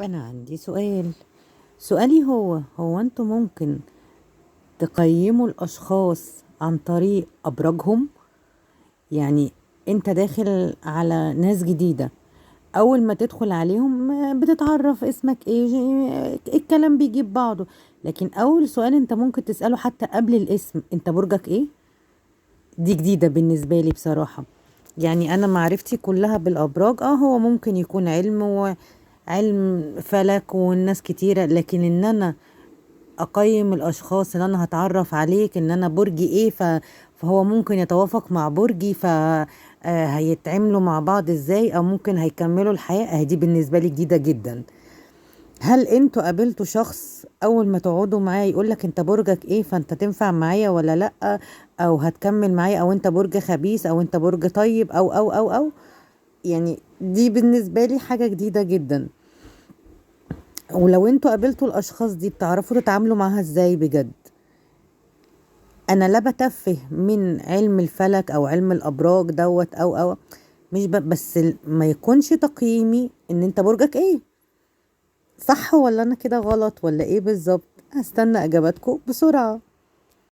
أنا عندي سؤال. سؤالي هو أنتوا ممكن تقيموا الأشخاص عن طريق أبراجهم؟ يعني أنت داخل على ناس جديدة، أول ما تدخل عليهم بتتعرف اسمك إيه، الكلام بيجيب بعضه، لكن أول سؤال أنت ممكن تسأله حتى قبل الاسم، أنت برجك إيه؟ دي جديدة بالنسبة لي بصراحة. يعني أنا معرفتي كلها بالأبراج، هو ممكن يكون علم وعلم فلك والناس كتيرة، لكن إن أنا أقيم الأشخاص اللي أنا هتعرف عليك إن أنا برجي إيه، فهو ممكن يتوافق مع برجي، هيتعاملوا مع بعض إزاي، أو ممكن هيكملوا الحياة، دي بالنسبة لي جديدة جدا. هل انتوا قابلتوا شخص اول ما تقعدوا معاه يقولك انت برجك ايه، فانت تنفع معايا ولا لأ، او هتكمل معايا، او انت برج خبيث، او انت برج طيب، او او او او يعني دي بالنسبة لي حاجة جديدة جدا. ولو انتوا قابلتوا الاشخاص دي بتعرفوا تتعاملوا معاها ازاي؟ بجد انا لا بتفه من علم الفلك او علم الابراج دوت او او مش بس ما يكونش تقييمي ان انت برجك ايه، صح ولا انا كده غلط ولا ايه بالظبط؟ هستنى اجاباتكم بسرعة.